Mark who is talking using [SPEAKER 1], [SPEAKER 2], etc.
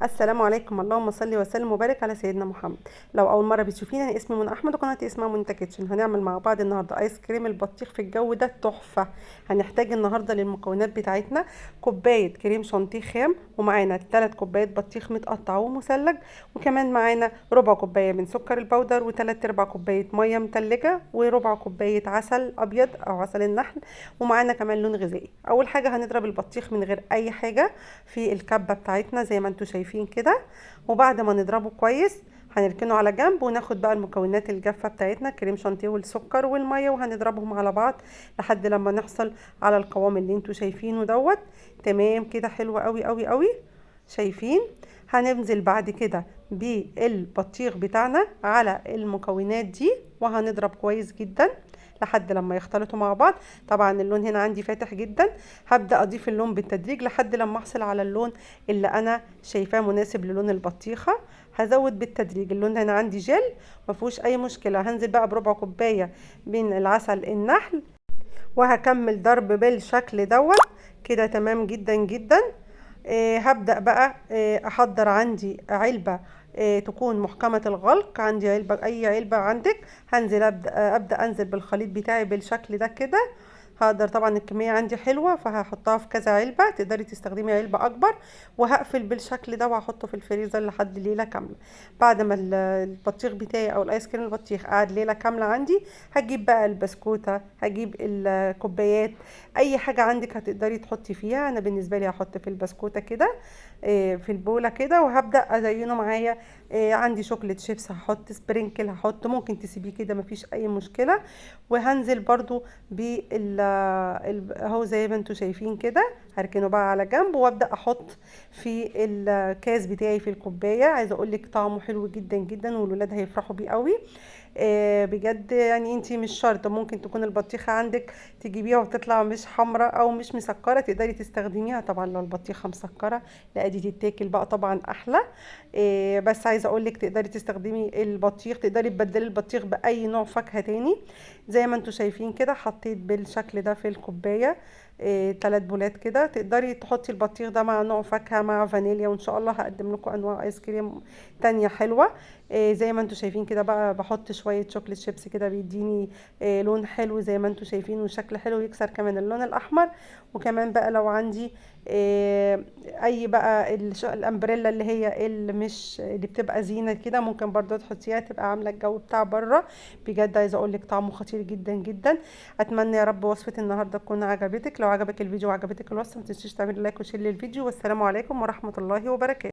[SPEAKER 1] السلام عليكم، اللهم صل وسلم وبارك على سيدنا محمد. لو اول مرة بتشوفينا، انا اسمي منى احمد وقناتي اسمها منى kitchen. هنعمل مع بعض النهارده ايس كريم البطيخ في الجو ده تحفة. هنحتاج النهارده للمكونات بتاعتنا كوباية كريم شانتيه خام، ومعانا 3 كوبايات بطيخ متقطع ومثلج، وكمان معانا ربع كوباية من سكر البودر، وثلاث ارباع كوباية مية متلجه، وربع كوباية عسل ابيض او عسل النحل، ومعانا كمان لون غذائي. اول حاجة هنضرب البطيخ من غير اي حاجة في الكبه بتاعتنا زي ما انتم شايفين كده، وبعد ما نضربه كويس هنركنه على جنب، وناخد بقى المكونات الجافه بتاعتنا كريم شانتيه والسكر والمية، وهنضربهم على بعض لحد لما نحصل على القوام اللي انتوا شايفينه دوت. تمام كده، حلو قوي قوي قوي. شايفين؟ هننزل بعد كده بالبطيخ بتاعنا على المكونات دي، وهنضرب كويس جدا لحد لما يختلطوا مع بعض. طبعا اللون هنا عندي فاتح جدا، هبدأ اضيف اللون بالتدريج لحد لما احصل على اللون اللي انا شايفاه مناسب للون البطيخة. هزود بالتدريج، اللون هنا عندي جل ما فيهوش اي مشكلة. هنزل بقى بربع كوباية من العسل النحل، وهكمل ضرب بالشكل دوت كده. تمام جدا جدا. هبدأ بقى احضر عندي علبة تكون محكمة الغلق. عندي علبة، اي علبة عندك. هنزل ابدأ انزل بالخليط بتاعي بالشكل ده كده. هقدر طبعا الكمية عندي حلوة فهحطها في كذا علبة، تقدري تستخدمي علبة اكبر. وهقفل بالشكل ده وهحطه في الفريزر لحد ليلة كاملة. بعد ما البطيخ بتاعي او الايس كريم البطيخ قعد ليلة كاملة عندي، هجيب بقى البسكوتة، هجيب الكوبايات، اي حاجة عندك هتقدري تحطي فيها. انا بالنسبة لي هحط في البسكوتة كده، في البولة كده، وهبدأ ازينه معايا. عندي chocolate chips، هحط sprinkle، هحط، ممكن تسيبيه كده مفيش اي مشكلة. وهنزل برضو بال اهو زي ما انتوا شايفين كده. هركنه بقى على جنب، وابدا احط في الكاس بتاعي في الكوباية. عايزه اقول لك طعمه حلو جدا جدا، والولاد هيفرحوا بيه قوي. بجد. انتي مش شرط، ممكن تكون البطيخه عندك تجيبيها وتطلع مش حمراء او مش مسكره، تقدري تستخدميها. طبعا لو البطيخه مسكره لا دي تتاكل بقى طبعا احلى. بس عايزه اقول لك تقدري تستخدمي البطيخ، تقدري تبدلي البطيخ باي نوع فاكهة تاني. زي ما انتوا شايفين كده حطيت بالشكل ده في الكوباية، 3 بولات كده. تقدري تحطي البطيخ ده مع نوع فاكهة، مع فانيليا، وان شاء الله هقدم لكم انواع ايس كريم تانية حلوة. زي ما انتوا شايفين كده بقى بحط شوية chocolate chips كده، بيديني لون حلو زي ما انتوا شايفين وشكل حلو، يكسر كمان اللون الاحمر. وكمان بقى لو عندي اي بقى ال umbrella اللي هي اللي مش اللي بتبقى زينة كده، ممكن برضو تحطيها تبقى عامله الجو بتاع بره. بجد عايزه اقول لك طعمه خطير جدا جدا. اتمنى يا رب وصفه النهارده تكون عجبتك. لو عجبك الفيديو وعجبتك الوصفة ما تنسيش تعملي like و share للفيديو، والسلام عليكم ورحمة الله وبركاته.